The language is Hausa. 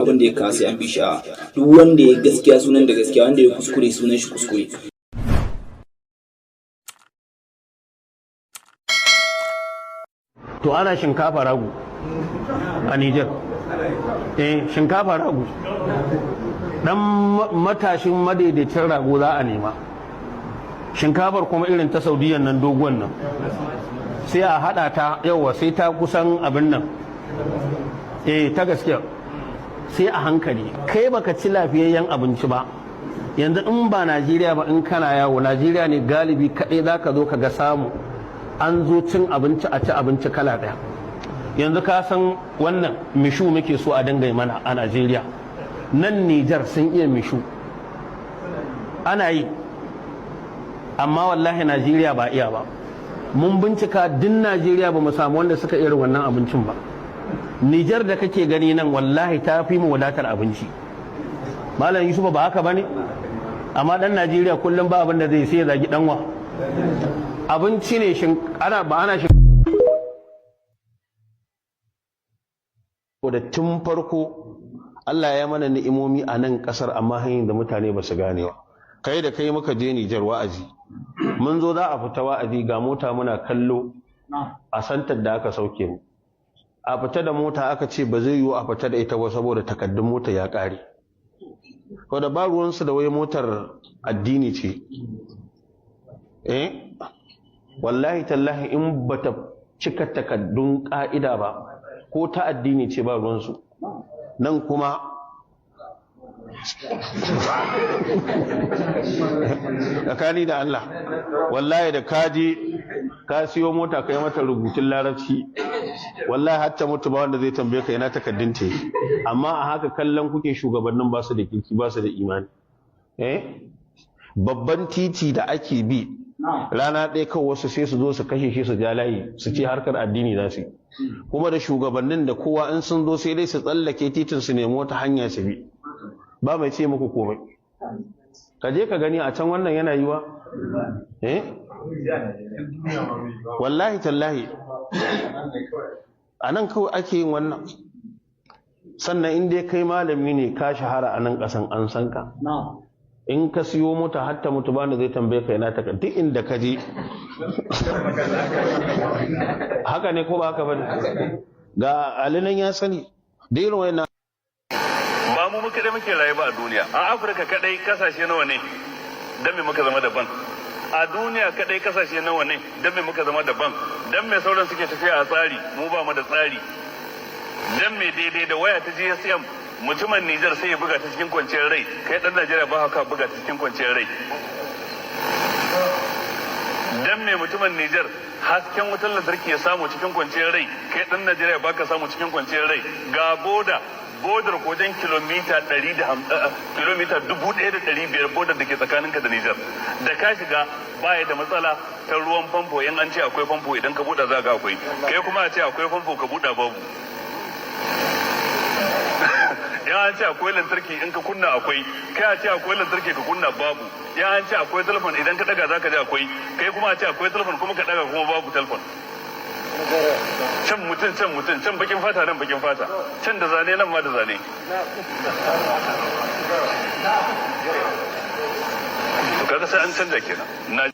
Abin da ya kawo sai an bi shi. A duk wanda ya gaskiya sunan da gaskiya, wanda ya kuskure sunan shi kuskure. To, ana shinkafa ragu a Nijar. Eh, shinkafa ragu. Dan matashin madaidaicin rago za a nema. Shinkafar kuma irin ta Saudiyan nan, doguwan nan. Sai a hada ta yawa, sai ta kusan abin nan. Eh, ta gaskiya. Sai a hankali. Kai baka ci lafiyayyen abinci ba. Yanzu in ba Najeriya ba, in kana yawo, Najeriya ne galibi kaɗai za ka zo ka ga samu an zo cin abinci, a ci abinci kala ɗaya. Yanzu ka san wannan mishu muke so a dinga mana a Najeriya. Nan Nijar sun iya mishu, ana yi, amma wallahi Najeriya ba iya ba. Mun bincika din Najeriya, ba mu samu wanda suka irin wannan abincin ba. Nijar da kake gani nan, wallahi ta fi mu wadatar abinci. Malam Yusuf, ba haka bane? Amma dan Najeriya kullum ba abin da zai sai ya zagi danwa. Abinci ne shin ana ba ana shi da tun farko Allah ya mana ni'imomi a nan kasar, amma hanyar da mutane ba su gane ba. Kai da kai muka je Nijar wa'azi, mun zo za a fita wa'azi, ga mota muna kallo a santar da aka sauke mu. A fita da mota, aka ce ba zai yiwu a fita da ita ba saboda takaddun mota ya ƙare. Ko da ba ruwansu da wai motar addini ce. Eh, wallahi tallahi in bata cika takaddun ƙa'ida ba, ko ta addini ce, ba ruwansu. Nan kuma tsakani da Allah, wallahi da kaji ka siyo mota, ka yi mata rubutun Larabci, wallahi hatta mutu ba wanda zai tambaye ka ina takaddun ta yi. Amma a haka kallon kuke shugabannin ba su da kirki, ba su da imani. Eh, babban titi da ake bi, rana ɗaya kawai wasu sai su zo su kashe shi, su ja layi, su ce harkar addini za su yi. Kuma da shugabannin da kowa in sun zo, sai dai su tsallake titin su nemi wata hanya su bi, ba mai ce muku komai. Ka je ka gani a can, wannan yana yiwa? Eh, wallahi tallahi a nan kawai ake yin wannan. Sannan in dai kai malami ne, ka shahara a nan ƙasan, an san ka, in ka siyo mota hatta mutu bani zai tambaye ka yana ta duk inda ka je. Haka ne ko ba haka bane? Ga alinan ya sani da irin wayannan. Ba mu muka da muke rayu ba a duniya. A Afirka kadai kasashe nawa ne? Dan me muka zama daban? A duniya kadai kasashe nawa ne? Dan me muka zama daban? Dan me sauran suke tafiya a tsari, mu ba mu da tsari? Dan me daidai da waya ta GSM, mutumin Nijar sai ya buga ta cikin kwanciyar rai, kai dan Najeriya ba haka buga ta cikin kwanciyar rai? Dan me mutumin Nijar hasken wutar lantarki ya samu cikin kwanciyar rai, kai dan Najeriya ba ka samu cikin kwanciyar rai? Ga boda, bodar wajen kilomita kilomita 1500, bodar da ke tsakaninka da Nijar. Da ka shiga baya da matsala ta ruwan famfo. In an ce akwai famfo, idan ka buɗa za ga akwai. Kai kuma a ce akwai famfo, ka buɗa babu. Ya an ce akwai lantarki, in ka kunna akwai. Kai a ce akwai lantarki, ka kunna babu. Ya an ce akwai telefon, idan ka daga zaka ji akwai. Kai kuma a ce akwai telefon kuma ka daga kuma babu telefon. Can mutum, can mutum, can bakin fata, nan bakin fata, can da zane, nan ma da zane. To kaga sai an canja kenan.